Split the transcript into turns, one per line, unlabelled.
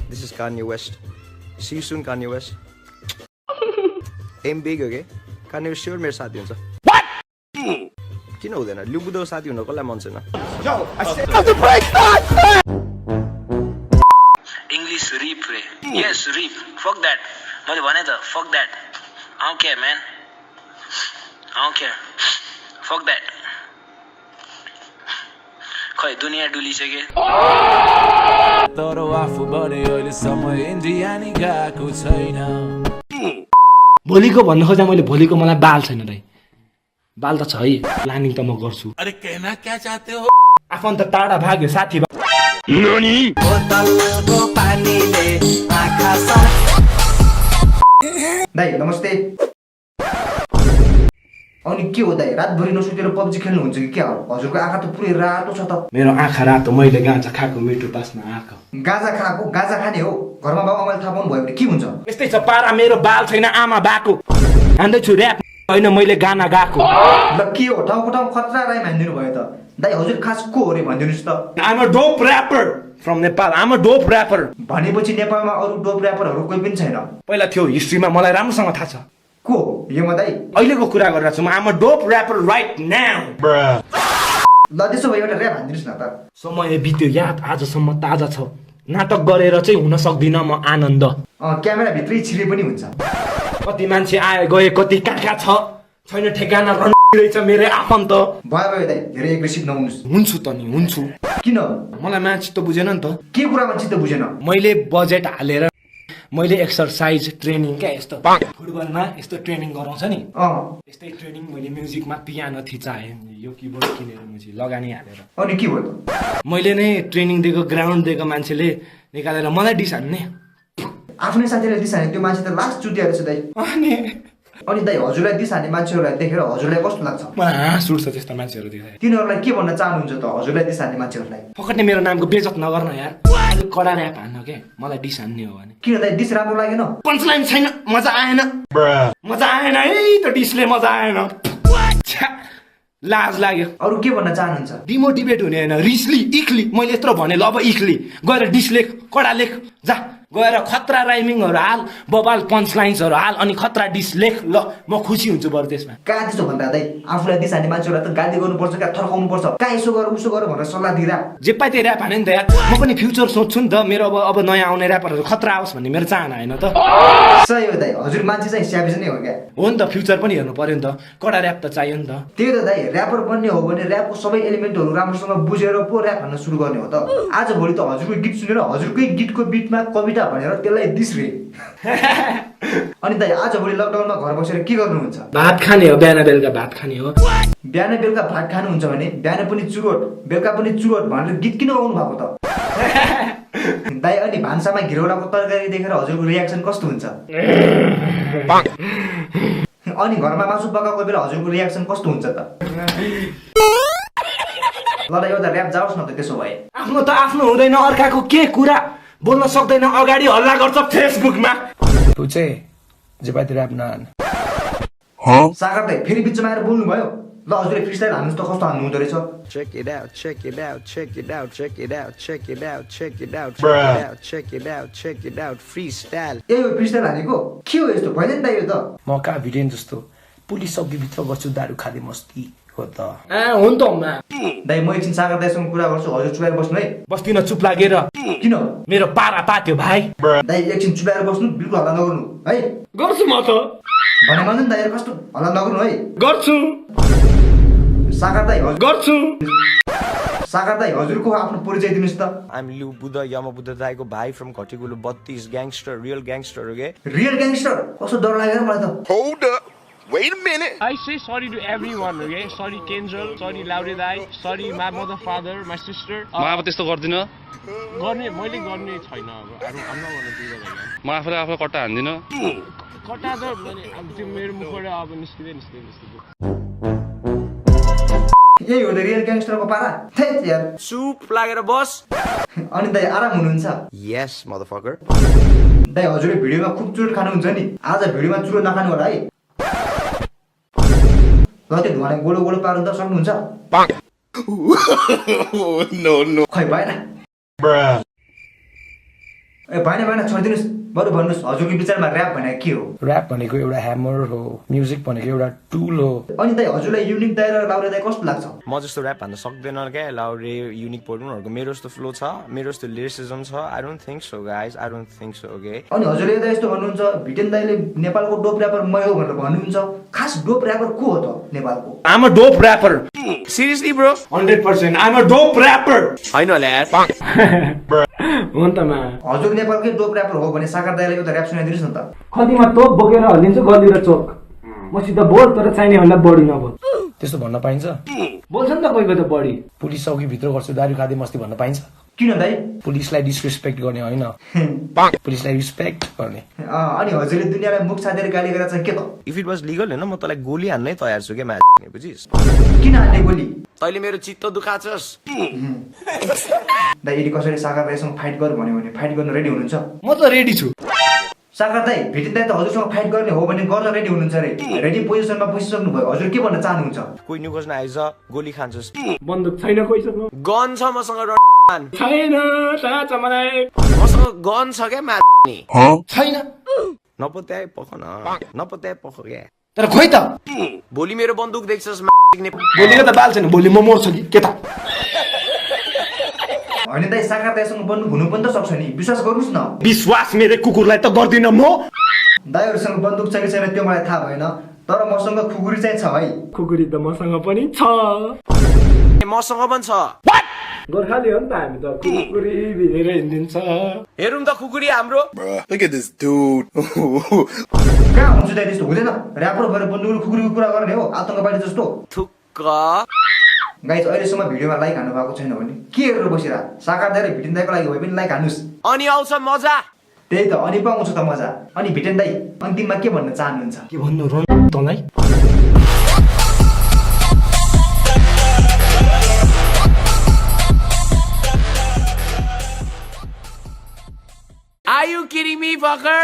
This is Kanye West. See you soon, Kanye West. Aim big, okay? Kanye West sure मेरो साथी हुन्छ. What? किन हुँदैन? लुबुदो साथी हुन कसलाई मन छैन? Yo, I said the break start.
English reap रे. Yes, reap. Fuck that. मैले भने त fuck that. I don't care, man. I don't care. Fuck that. खै दुनिया डुलिसके.
तर आफू भने अहिलेसम्म इन्डिया नि गएको छैन.
भोलिको भन्न खोजा मैले भोलिको मलाई बाल छैन दाइ. बाल त छ है, प्लानिङ त म गर्छु.
अरे कहना क्या चाहते हो?
आफन्त टाढा भाग्यो साथी.
ननी
बोतलको पानीले आँखा
दाइ नमस्ते. अनि के हो दाइ, रातभरि नसुतेर पब्जी खेल्नु हुन्छ कि क्या हो? हजुरको आँखा त पुरै रातो छ त.
मेरो आँखा रातो, मैले गाँजा खाएको मिठो तासमा आँखा.
गाजा खाएको, गाजा खाने हो. घरमा बाउ आमाले थाहा पाउनु भयो भने के हुन्छ?
यस्तै छ पारा, मेरो बाल छैन, आमा बाको. हान्दैछु ऱ्याप होइन, मैले गाना गाएको.
ल के हो, ठाउँको ठाउँ खतरा राइम हानिदिनु भयो त. दाइ हजुर खास को हो रे भनिदिनुहोस् त.
I'm a dope rapper from Nepal. I'm a dope rapper.
भनेपछि नेपालमा अरू डोप ऱ्यापरहरू कोही पनि छैन.
पहिला थियो, हिस्ट्रीमा मलाई राम्रोसँग थाहा छ.
को यो म दाइ?
अहिलेको कुरा गरिरहेको छु म. I'm a dope rapper right now.
ल त्यसो भए एउटा ऱ्याप हानिदिनुहोस् न त.
समय बित्यो याद आजसम्म ताजा छ. नाटक गरेर चाहिँ हुन सक्दिनँ म आनन्द.
क्यामेरा भित्रै छिरे पनि हुन्छ.
कति मान्छे आए गए, कति कहाँ छ, छैन ठेगाना रहेछ मेरो आफन्त.
भयो भयो दाइ, धेरै एग्रेसिभ नहुनुहोस्.
हुन्छु त नि हुन्छु.
किन?
मलाई म्याच त बुझेन नि त.
के कुरामा चित्त बुझेन?
मैले बजेट हालेर मैले एक्सर्साइज ट्रेनिङ क्या यस्तो फुटबलमा यस्तो ट्रेनिङ गराउँछ नि, यस्तै ट्रेनिङ मैले म्युजिकमा पियानो थिचाएँ. यो किबोर्ड किनेर मुजी लगानी हालेर.
अनि के भयो त?
मैले नै ट्रेनिङ दिएको, ग्राउन्ड दिएको मान्छेले निकालेर मलाई डिस हान्ने.
आफ्नै साथीलाई दिस हाने त्यो मान्छे त लास्ट चुटिया रहेछ दाइ. अनि दाइ हजुरलाई दिस हाने मान्छेहरूलाई देखेर हजुरलाई कस्तो लाग्छ?
मलाई हाँस उठ्छ त्यस्तो मान्छेहरू देखेर.
तिनीहरूलाई के भन्न चाहनुहुन्छ त हजुरलाई दिस हाने मान्छेहरूलाई?
फकट्ने मेरो नामको बेइज्जत नगर्न यार. अलिक कडा ऱ्याप हान्न के, मलाई डिस हान्ने हो भने.
किन दाइ दिस राम्रो लागेन?
पन्चलाइन छैन, मजा आएन. मजा आएन है त्यो डिसले, मजा आएन. लाज लाग्यो.
अरू के भन्न चाहनुहुन्छ?
डिमोटिभेट हुने होइन, रिसली इक्ली. मैले यत्रो भने ल अब इक्ली गएर डिस लेख, कडा लेख. जा गएर खतरा राइमिङहरू हाल, बबाल पन्च लाइन्सहरू हाल, अनि खतरा डिस लेख. ल म खुसी हुन्छु बरु त्यसमा.
कहाँ त्यसो भन्दा दाइ आफूलाई दिस हाने मान्छेहरूलाई त गाली गर्नुपर्छ क्या, थर्काउनु पर्छ. कहाँ यसो गर उसो गर भनेर सल्लाह दिँदा
जे पाइ त्यही ऱ्याप हाने नि त यार. म पनि फ्युचर सोच्छु नि त, मेरो अब नयाँ आउने ऱ्यापरहरू खतरा आओस् भन्ने मेरो चाहना होइन त.
सही हो दाइ, हजुर मान्छे चाहिँ स्याबिज नै हो क्या.
हो नि त, फ्युचर पनि हेर्नु पर्यो नि त, कडा ऱ्याप त चाहियो नि त.
त्यही त दाइ, ऱ्यापर बन्ने हो भने ऱ्यापको सबै एलिमेन्टहरू राम्रोसँग बुझेर पो ऱ्याप हान्न सुरु गर्ने हो त. आज भोलि त हजुरको गीत सुनेर हजुरकै गीतको बिटमा कविता भनेर त्यसलाई दिस रे. अनि दाइ आज भोलि लकडाउनमा घर बसेर के गर्नुहुन्छ?
भात खाने हो, बिहान बेलुका भात खाने हो.
बिहान बेलुका भात खानुहुन्छ भने बिहान पनि चुरोट बेलुका पनि चुरोट भनेर गीत किन गाउनु भएको त? दाइ अनि भान्सामा घिरौडाको तरकारी देखेर हजुरको रियाक्सन कस्तो हुन्छ? अनि घरमा मासु पकाएको बेला हजुरको रियाक्सन कस्तो हुन्छ त? ल एउटा ऱ्याप जाओस् न त त्यसो भए.
आफ्नो त आफ्नो हुँदैन, अर्काको के कुरा बोल्न सक्दैन, अगाडि हल्ला गर्छ फेसबुकमा.
पुचे जे पाइ ऱ्याप नहान.
सागर दाइ फेरि बिचमा आएर बोल्नु भयो. ल हजुरले फ्रिस्टाइल हान्नुहोस् त कस्तो हान्नु हुँदो रहेछ.
Check it out, check it out, check it out, check it out, check it out, check it out, check it out, check it out, check it out, freestyle.
ए हो फ्रिस्टाइल हानेको? के हो यस्तो? भएन नि त यो त.
म कहाँ भिडियो जस्तो पुलिस अघिभित्र गर्छु दारू खाँदै मस्ती हो त.
हो नि त अम्मा.
दाइ म एकछिन सागर दाइसँग कुरा गर्छु, हजुर चुपाएर बस्नु है.
बस्दिन चुप लागेर.
किन?
मेरो पारा पात्यो भाइ.
दाइ एकछिन चुपाएर बस्नु, बिल्कुल हल्ला नगर्नु है.
गर्छु म त.
भने मान्नु नि दाइ कस्तो हल्ला नगर्नु है.
गर्छु.
सागर दाइ हजुर
गर्छु.
सागर दाइ हजुरको आफ्नो परिचय दिनुहोस् त.
I'm Liu Buddha Yamabuddha दाइको भाइ फ्रम घटिगुलु 32 ग्याङ्स्टर, रियल ग्याङ्स्टर हो के.
Real gangster? कस्तो डर लागेर मलाई त.
Hold up. Wait a minute.
I say sorry to everyone, okay? Sorry Kenjal, sorry Laure Dai, sorry my mother, father, my sister.
म अब त्यस्तो गर्दिन.
गर्ने मैले गर्ने छैन अब. I'm not gonna do that again.
म आफूलाई आफूलाई कट्टा हान्दिन.
कटा त अब त्यो मेरो मुखबाट अब निस्किँदै.
यही हो त रियल ग्याङ्स्टरको पारा. थैट यार.
चुप लागेर बस.
अनि दाइ आराम हुनुहुन्छ?
Yes motherfucker.
दाइ हजुरले भिडियोमा खुब चुरोट खानुहुन्छ नि, आज भिडियोमा चुरोट नखानु होला है. ल त्यो धुवाले गोलो गोलो पार्नु त सक्नुहुन्छ?
No, no.
खै भएन. ए भएन छोडिदिनुहोस् बरु भन्नुहोस् हजुरको विचारमा ऱ्याप भनेको के हो
ऱ्याप भनेको एउटा ह्यामर हो म्युजिक भनेको एउटा टुल हो
अनि दाइ हजुरलाई युनिक दाइ र लाउरे दाइ कस्तो लाग्छ
म जस्तो ऱ्याप भन्न सक्दैन क्या लाउरे युनिक पोर्टुनहरूको मेरो जस्तो फ्लो छ मेरो जस्तो लिरिसिजम छ I don't think so guys I don't think so okay
अनि हजुरले यता यस्तो भन्नुहुन्छ भिटेन दाइले नेपालको डोप ऱ्यापर मै हो भनेर भन्नुहुन्छ खास डोप ऱ्यापर को हो त नेपालको
I'm a dope rapper.
Seriously bro
100%. I'm a dope rapper.
होइन होला यार
हो नि त मा
हजुर नेपालकै डोप ऱ्यापर हो भने सागर दाइलाई एउटा ऱ्याप सुनाइदिनुहोस् न त
कतिमा तोप बोकेर हल्लिन्छु गली र चोक मसित बोल तर चाहिने भन्दा बढी नबोल त्यस्तो भन्न पाइन्छ बोल्छ नि त कोही कोही त बढी पुलिस चौकी भित्र गर्छु दारू खाँदै मस्ती भन्न पाइन्छ
किन दाइ
पुलिसलाई डिसरेस्पेक्ट गर्ने होइन पुलिसलाई रिस्पेक्ट गर्ने
अनि हजुरले दुनियाँलाई मुख छाडेर गाली गरेर चाहिँ के त
इफ इट वाज लिगल होइन म तँलाई गोली हान्नै तयार छु क्या म्याच बुझिस्
किन हान्ने गोली
तैँले मेरो चित्त दुखाछस्
दाइ यदि कसैले सागर दाइसँग फाइट गर भन्यो भने फाइट गर्न रेडी हुनुहुन्छ
म त रेडी छु
सागर दाइ भिटिन दाइ त हजुरसँग फाइट गर्ने हो भने गर्न रेडी हुनुहुन्छ रे रेडी पोजिसनमा बसिसक्नु भयो हजुर के भन्न चाहनुहुन्छ
कोही न्यु खोज्न आइज गोली खान्छस्
बन्दुक छैन कोहीसँग
गन छ मसँग
छैन थाहा छ मलाई
मसँग गन छ क्या म्याच
छैन
नपत्याए पख न नपत्याए पख क्या
तर खोइ त
भोलि मेरो बन्दुक देख्छस्
भोलिको त बाल छैन भोलि म मर्छु कि के त
होइन दाइ सागर दाइसँग बन्दुक हुनु पनि त सक्छ नि विश्वास गर्नुहोस् न
विश्वास मेरो कुकुरलाई त गर्दिन म
दाइहरूसँग बन्दुक छ कि छैन त्यो मलाई थाहा भएन तर मसँग खुकुरी चाहिँ छ है
खुकुरी त मसँग पनि छ
मसँग पनि छ
गोर्खाली हो नि त हामी त खुकुरी भिरेर हिँडिन्छ
हेरौँ त खुकुरी हाम्रो
Look at this dude.
कहाँ हुन्छ दाइ त्यस्तो हुँदैन ऱ्यापर भएर बन्दुकले खुकुरीको कुरा गर्ने हो आतङ्कवादी जस्तो
थुक्क
गाइज अहिलेसम्म भिडियोमा लाइक हान्नु भएको छैन भने के हेरेर बसिरा साकार दाइ र भिटेन दाइको लागि भए पनि लाइक हान्नुहोस्
अनि आउँछ मजा
त्यही त अनि पो आउँछ त मजा अनि भिटेन दाइ अन्तिममा के भन्न चाहनुहुन्छ
के भन्नु र तँलाई
Are you kidding me, fucker?